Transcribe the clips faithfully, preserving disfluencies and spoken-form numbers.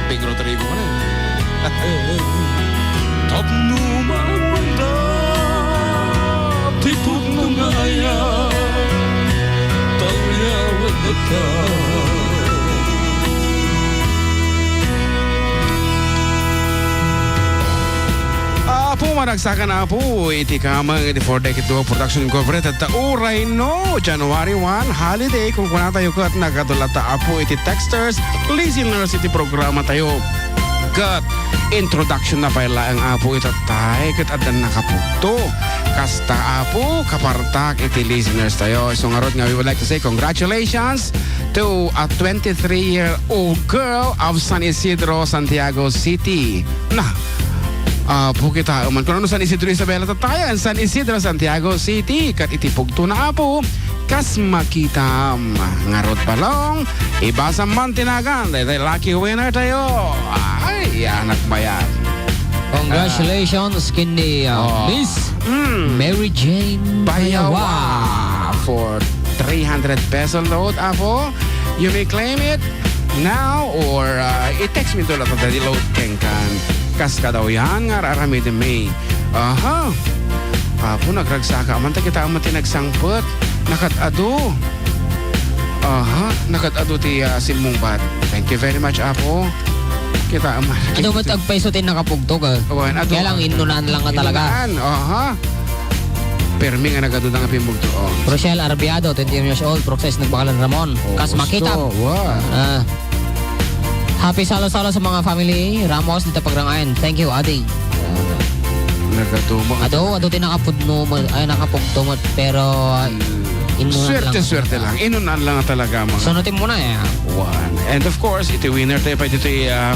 Ping Rodrigo manen. Tapno maawanda ti pudno nga ayat, tawyaw dagta. Apo, maragsakan, Apo, iti kameng iti For Decade Duo Production Incorporated ta uray no January one, holiday, kunkunatayo ket nagadu latta, Apo, iti texters, listeners iti programatayo. Ket introduction na pay laeng, Apo, itattay ket addan nakapudno. Kasta, Apo, kapartak iti listeners tayo. So ngarud nga, we would like to say congratulations to a twenty-three-year-old girl of San Isidro, Santiago City. Na, Apo, kitaem man. Kuno San Isidro Isabela tattayen, San Isidro, Santiago City. Ket iti pudno na, Apo, kas makitam. Ngarud, Balong, ibasam man ti nagan daytoy lucky winner tayo. Ay, anak bayan. Congratulations, ken ni, uh, Oh. Miss Mm. Mary Jane Bayawa Bayawa. for three hundred peso load, Apo. You may claim it now or, uh, i-text mi to latta ti load kenka. Kas kadaw yan nga ar-aramidem mi. Aha. Apo, nagragsaka man ta, kitaem ti nagsangpet. Nakad-adu. Aha, nakad-adu ti, ah, simmungbat. Thank you very much, Apo. Kitaem. Adu met agpayso ti nakapudno, ah. Wen, adu. Kaya lang, innunan lang nga talaga. Innunan, aha. Permi nga nagadu nga pimmugto, oh. Rochelle Arbiado, twenty years old, Process, Nagbacalan, Ramon. Oh, Kas gusto. Makitam. Wa. Ah. Happy Salo-Salo sa mga family Ramos dita Pagrangayan. Thank you, Ading. Nagkatuma. Adu, adu ti nakapudno mo, ay, nakapugto mo, pero, ah, Mm. innunan lang. Swerte, swerte lang. Innunan lang talaga, mga So, natin muna, eh. One. And of course, iti winner tayo pa dito, ah,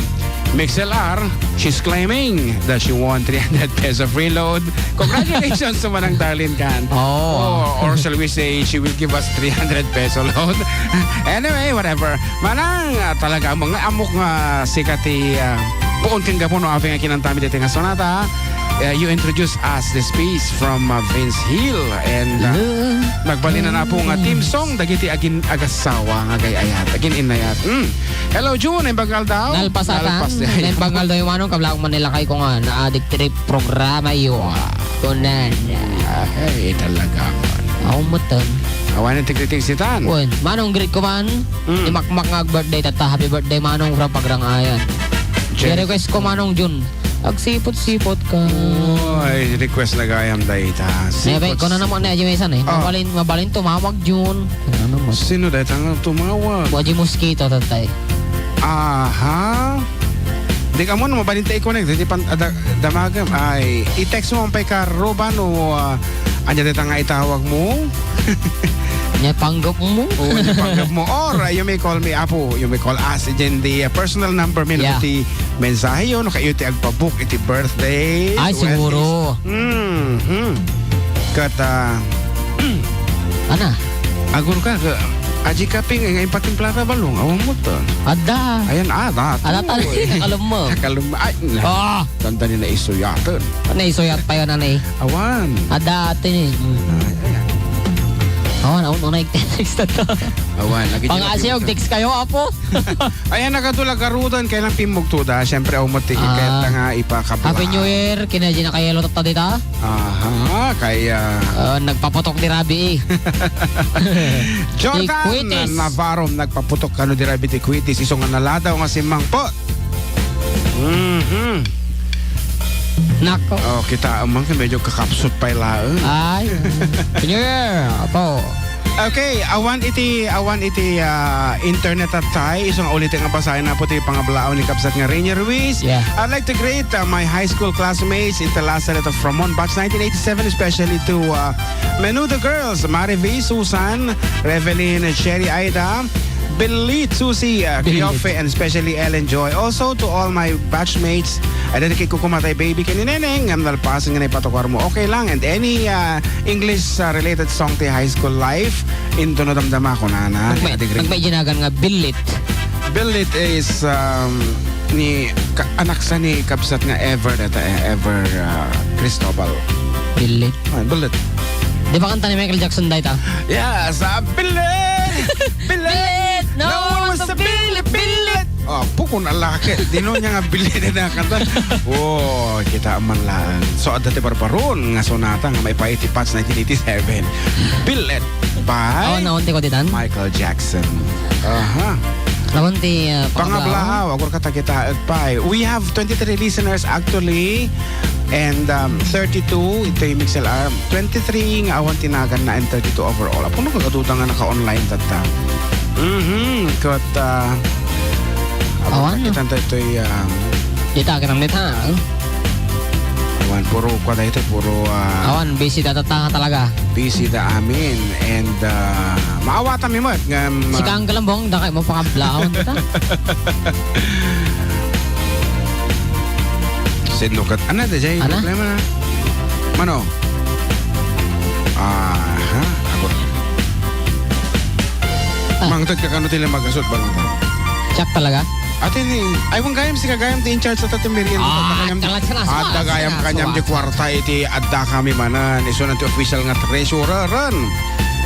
Mix L R. She's claiming that she won three hundred peso free load. Congratulations to Manang Darlene Can. Oh. Or, or shall we say, she will give us three hundred peso load. Anyway, whatever. Manang, ah, talaga, mga amok nga sika ti, ah, puon ken gapu no apay nga kinantami daytoy nga sonata. Eh, you introduce us this piece from, ah, Vince Hill and, ah, Love nagbalinan, Apo, nga theme song dagiti agin-, agasawa nga agay-ayat, agin-innayat. Mm. Hello, June, imbag nga aldaw. Nalpasatan. Nalpas-, imbag nga aldaw, Manong, kablaak man nilakay ko nga naadik ti programa yo. Wow. Kunan. Ay, talaga. Aw, matan. Awan ti greetings ditan. Wen, Manong, greet ko man. Mm. Ti Makmak nga birthday, tatta, happy birthday, Manong, from Pagrangayan. Jen- I-request ko, Manong Jun, agsipot-sipot ka. Oy, request na gayam dayta. Sipot-sipot. Kuno na mo na, Jimmy, san, eh. Ah. Mabalin, mabalin tumawag, Jun. Ano mo? Sino dayta nga tumawag? Waji Mosquito, tattay. Aha. Di ka mo, mabalin ta i-connect. Di pan-, ada-, damagem. Ay, i-text mo pay ka, Ruban, o, ah, Ania dayta nga itawag mo? Ania panggep mo? Oo, ania panggep mo. Or, uh, you may call me, Apo. You may call us. Diyan di, uh, personal number mi, no, Yeah. ti mensahe yo, no, kayo ti agpabook iti birthday. Ay, siguro. Mm-hmm. Kat, uh, Ana? Agur ka, ka, aji kaping nga impatimplata balong. Awan mo to. Ada. Ayan, ada. Ada, ada. Nakalum mo. Nakalum-, ay, na. Ah! Tanda ni naisuyatan. Naisuyat pa yun, ano eh. Awan. Ada, ate ni. Mm. Ay, ay, ay. Awan, awan, unay text na to. Awan, lagi Pangasiw, dyan text kayo, apo. Ayan, nakatulog karudan, kailang pimmugto da. Siyempre, awan mo ti-, Ah. kaya nga ipakabla. Happy New Year, kinaji na kayo, tatta dita. Aha, kaya Ah, nagpaputok ni Rabi eh. Jordan Ti Quitis. Navarro, nagpaputok kano di Rabi ti Quitis, iso nga naladaw nga simmangpot. Mhm. Nako. Oh, kita man, medyo kakapsut pa laeng. Ay. New Year, apo. Okay, awan iti, awan iti, ah, internet, tattay. Isu nga ulit nga basaen, apo, ti pangablaw ni Kabsat nga Rainier Ruiz. Yeah. I'd like to greet, uh, my high school classmates in the last set of from one batch nineteen eighty-seven, especially to, uh, Menudo Girls, Marivi, Susan, Revelyn, Sherry, Aida, Billy, Susie, uh, Billy. Cleofe, and especially Ellen Joy. Also to all my batchmates, I dedicate ko kumatay baby ken ni Neneng, ngem nalpasen nga naipatukar mo. Okay lang, and any, uh, English, uh, related song ti high school life, into no damdama ko, nana. Nagmay-, nagmay jinagan nga Billit. Billit is, um, ni ka-, anak sa ni Kabsat nga Ever, data, eh, Ever, uh, Cristobal. Billit. Ah, Billit. Di ba kanta ni Michael Jackson, dayta? Yes, ah, Billit! Billit! No, no, sa Billit, Billit! Oh, puk-, Nalaki. Dino niya nga bilin na kanta. Wow, kita man lang. So, adda ti barbaron nga sonata nga maipaay ti Pats nineteen eighty-seven. Billet by Awan, awan ti koditan. Michael Jackson. Aha. Awan ti, uh, Pangablaaw, agur ka takita, pay. We have twenty-three listeners actually. And, um, thirty-two, ito'y Mixel Arm. Twenty-three nga awan ti naganna and thirty-two overall. Apo, no, kagaduda nga naka-online tatta. Mhm, ket, ah, awan. Awan. Kita tayo ito'y, um, Dita, ganang dita, ah. Awan, puro kwa tayo ito, puro, ah, Awan, busy da tatta talaga. Busy da amin. And, ah, maawatan mi met nga, um, Sika ang galambong, dakay mo pangablaon dita. Sino kat-, ano, da jay Ana? Problema na? Mano? Aha, ako. Ah. Mangted ka kano ti lima gasot, balong ka. Siak talaga? Ate ni, ay, kung gayam, sika gayam ti in charge sa tatim merienda, Ah, tatakayam, talaga sila, sila, adda gayam sila, kanyam sila, di sila. Kwarta iti adda kami manan. Isu na ti official nga treasurer, ren.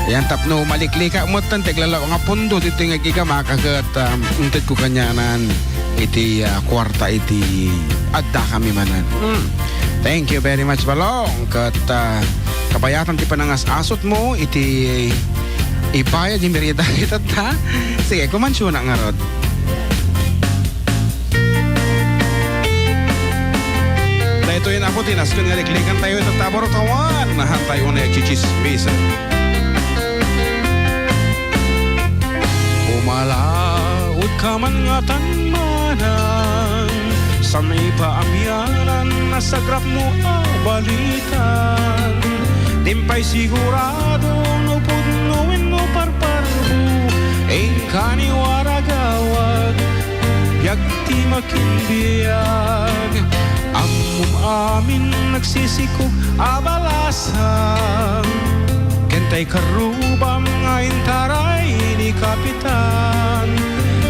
Yan tapno maliklika mo tan, teglalaw nga pundo, dito nga giga makagat, um, unted ko kanyanan. Iti, ah, kuarta iti adda kami manen. Mm. Thank you very much, Balong. Ket, ah, kabayatan ti panangas-asot mo iti ibayad ni Merida itatta. Sige, kumansyo na ngarud. Daytoy na po, tinasken nga liklikan tayo itatta, Barutawan. Nahan tayo na chichismis. Umalaod ka man ngatan manang, sa maipaamianan a sagrapmo a balitan. Dimpay sigurado no pudno wenno parparbo, inka ni waragawag, biag ti makinbiag. Ammom amin nagsisikog a balasang, ken tay karrubam nga intaray ni Kapitan.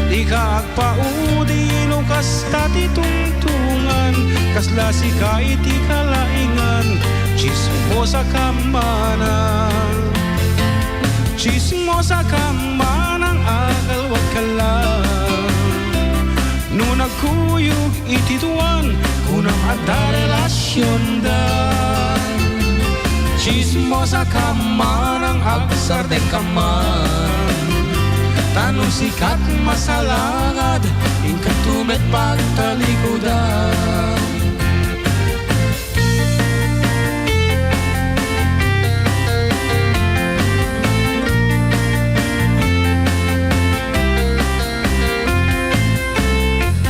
Dika agpaudi no kasta ti tungtungan, kasla sika iti kalaingan, chismosa ka manang. Chismosa ka manang, agalwat ka lang. No nagkuyog iti tuan, kunam adda relasionda. Chismosa ka manang, agsardeng ka man. Ta no sikat masalangad, inka met pagtalikudan.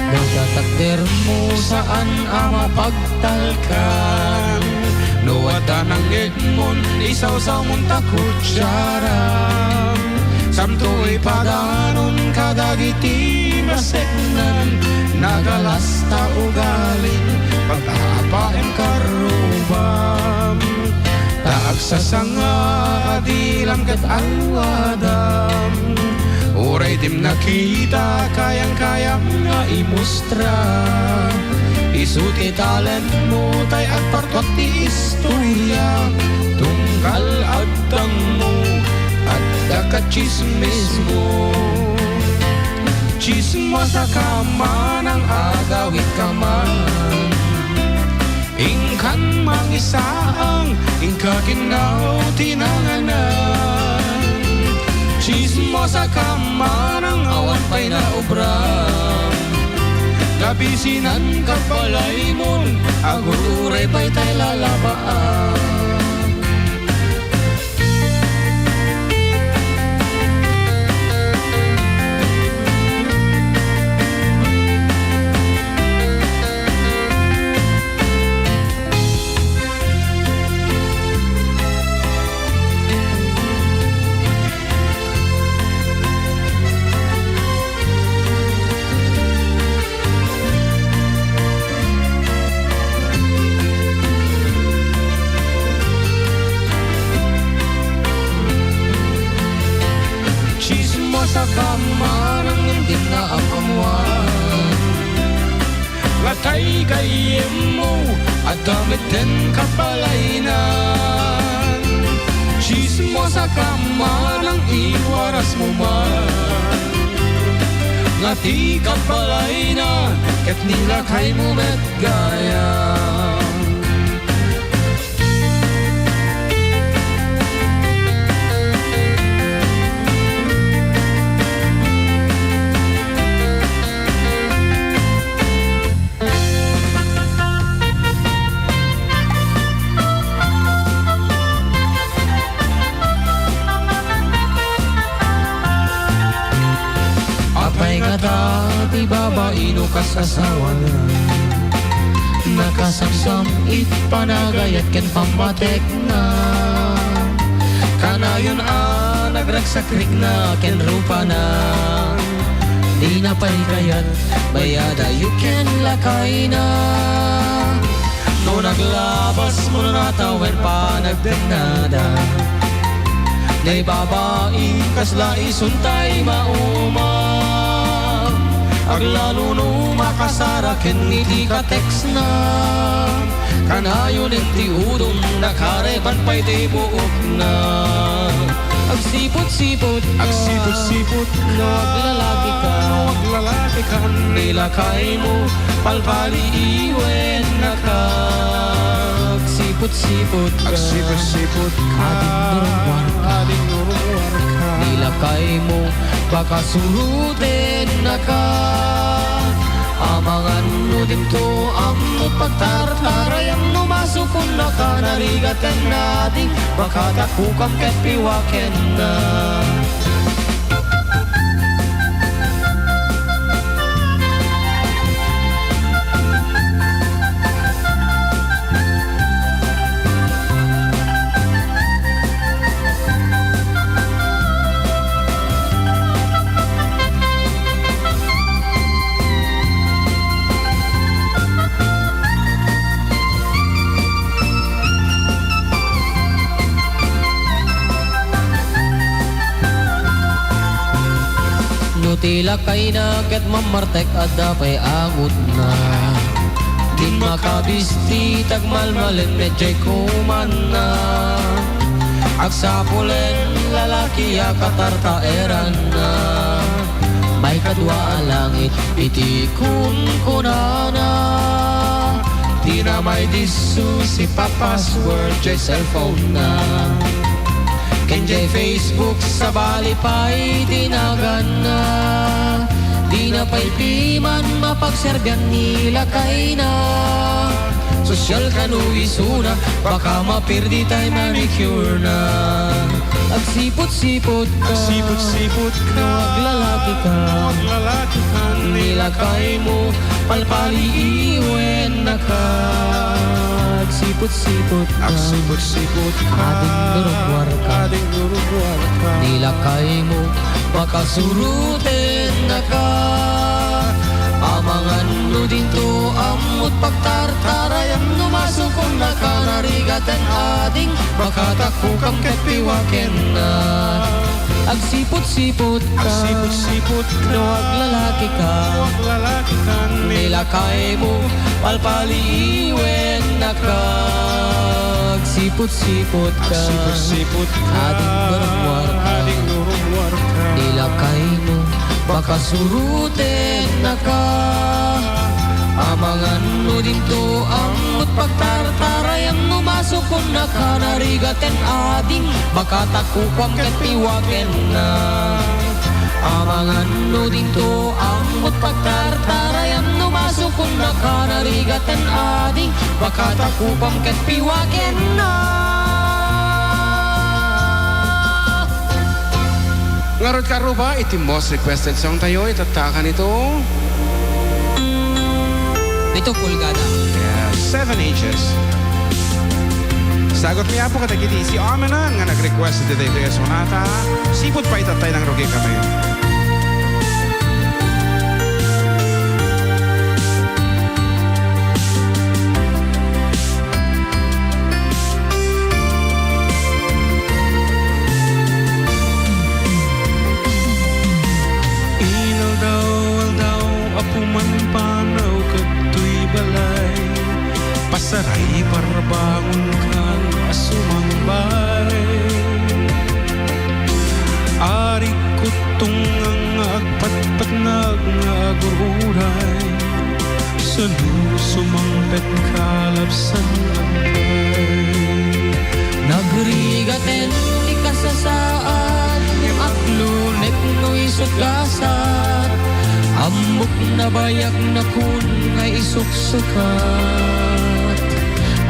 Dagiti takdermo saan a mapagtalkan. No adda nangngegmon, isawsawmon ta kutsiaram. Samto ipadanon kadagiti maseknan, nagalas ta ugalim, pagtaapaem karrubam. Ta agsasanga a dilam ket alwadam, uray dim nakita, kayang-kayam nga imustra. Isu ti talentmo, tay agpartuak ti istoria. Tunggal agtangmo, adda ka chismismo. Chismosa ka manang, agawid ka man. Inkan mangisaang, inka kinnaw ti nanganan. Chismosa ka manang, awan pay naubra. Nabisinan ka palaymon, agur-uray pay tay lalabaan. Chismosa ka manang, ngem dina ammoan. Nga tay gayyemmo, adda metten kabalaynan. Chismosa ka manang, iwarasmo man. ti kabalayna, ket ni lakaymo met gayam. Apay ngata ti babaino kas asawana? Nakasamsam iti panagayat ken pammatekna. Kanayon a nagragsakrikna ken rupana. Dina pay kayat bayada ken lakayna. No naglabas mo natawen panagdennada. Dayta babai kasla isuntay maumam. Aglalo no makasara ken iti katextna. Kanayon ti udom nakareban pay ti buokna. Agsiput-siput ka. Agsiput-siput ka. No aglalaki ka. No aglalaki ka. Ni lakaymo, palpaliiwennaka. Agsiput-siput ka. Agsiput-siput ka. Ading nurungwar ka. Ading nurungwar ka. Ni lakaymo, pakasurodennaka. Amangan no dinto ammo pagtartarayam no masukonnaka narigat ken ading, baka takukam ket piwakenna. No ti lakayna ket mammartek, adda pay angutna. Din makabisti ti agmalmalem, met jay kumanna. Agsapulen lalaki a katartaeranna. Maikadua a langit iti kunkunana. Dina maidissusi pa-password jay cellphone-na. Ken jay Facebook, sabali pay ti naganna. Dina pay piman mapagserbian ni lakayna. Sosyal kano isuna, baka maperdi tay manicure-na. Agsiput-siput ka. Agsiput-siput ka. No aglalaki ka. No aglalaki ka. Ni lakaymo, palpaliiwennaka. Agsiput-siput ka. Agsiput-siput ka. Ading nurungwar ka. Ading nurungwar ka. Ni lakaymo, pakasurodennaka. Amangan no dinto ammot pagtartarayam no masukonnaka narigat ken ading, baka takukam ket piwakenna. Agsiput-siput ka. Agsiput-siput ka. No aglalaki ka. No aglalaki ka. Ni lakaymo, palpaliiwennaka. Agsiput-siput ka. Agsiput-siput ka. Ading nurungwar ka. Ading nurungwar ka. Ni lakaymo, pakasurodennaka. Amangan no dinto ammot pagtartarayam no masukonnaka narigat ken ading, baka takukam ket piwakenna. Amangan no dinto ammot pagtartarayam no masukonnaka narigat ken ading, baka takukam ket piwakenna. Ngarud ka ruba iti most requested song tayo, itattakan ito. Pito pulgada. Yes, seven inches. Sagut mi Apo kadagiti si Amenan nga nag-request iti daytoy a sonata. Sipud pay tattay nang rugi kami. Inaldaw-aldaw, Apo, manpanaw kadtoy balay. Pasaray parbangonkan a sumangbay. Arikko tungngang nga agpatpatnag nga agururay, sano sumangpet kalabsan lampay. Nagrigaten ti kasasaad, ngem aglunek no isut gasat. Ammok nabayag nakun nga isuksukat.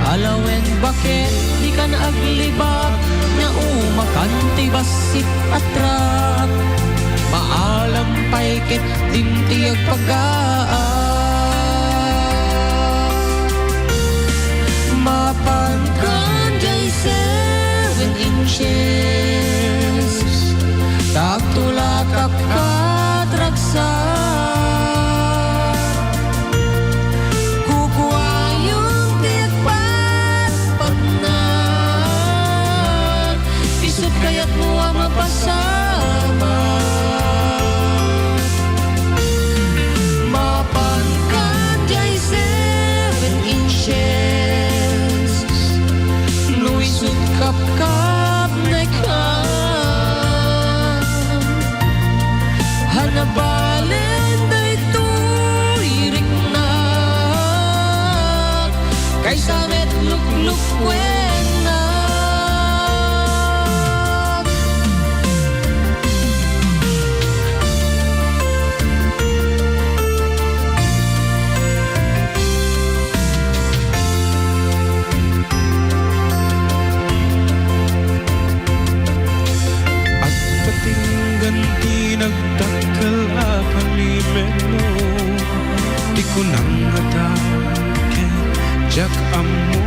Alawen baket dikan aglibak, nga umakan ti bassit a truck. Maalam pay ket din ti agpagaat. Mapankan jay seven inches, ta agtulakak kad ragsak. Kukuayon ti agpatpatnak, isut kayatmo a mapasamak. Mapankan jay seven inches, no isut kapkapnekam. Hanabalen daytoy riknak, kaysa met luklukkuennak. Agpatinggan ti nagdakkel a palimenmo, ti kunam nga ta ket diak ammo.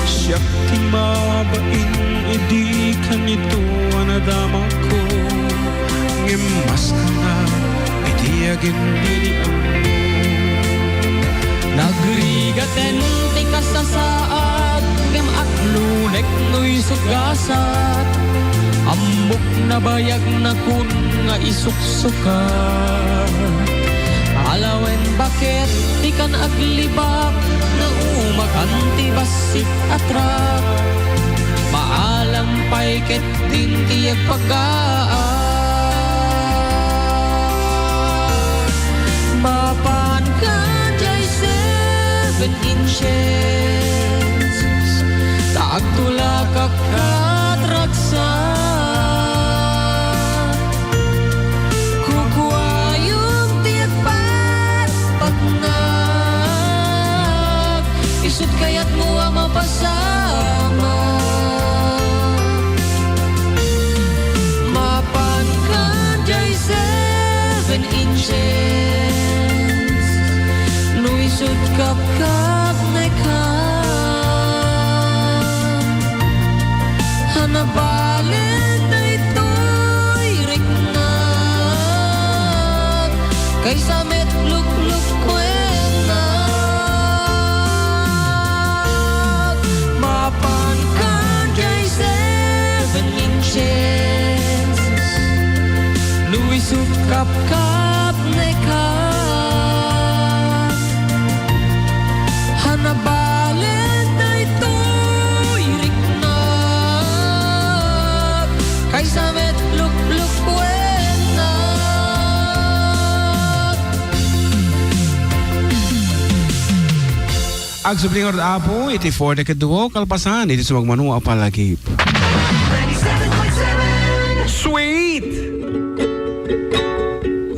Siak ti mabain idi kanito a nadamagko, ngem maskangak iti agin dini ammo. Nagrigaten ti kasasaad, ngem aglunek no isut gasat. Ammok nabayag nakun nga isuksukat. Alawen baket dikan aglibak, nga umakan ti bassit a truck. Maalam pay ket din ti agpagaat. Mapankan jay seven inches, ta agtulakak kad ragsak. Kukuayon ti agpatpatnak, isut kayatmo a mapasamak. Mapankan jay seven inches, no isut kapkapnekam. Hanabalen daytoy riknak, kaysa met luklukkuennak. Mapankan jay seven inches, no isut kapkapnekam. Hanabalen daytoy riknak, kaysa met luklukkuennak. Agsubli ngarud, Apo, iti four decade duo, kalpasan iti sumagmamano a palagip. Sweet!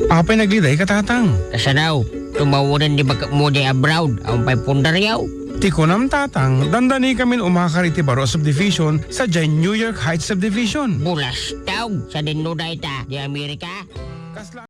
Apay nagliday ka, Tatang? Kasano? Tumawanan ni bakmo di abroad, ang pay pundaryaw. Ti kunam, Tatang, dandanikamin umakar iti baro a subdivision, sadiay New York Heights Subdivision. Bulastaw, sadinno dayta, di Amerika? Kasla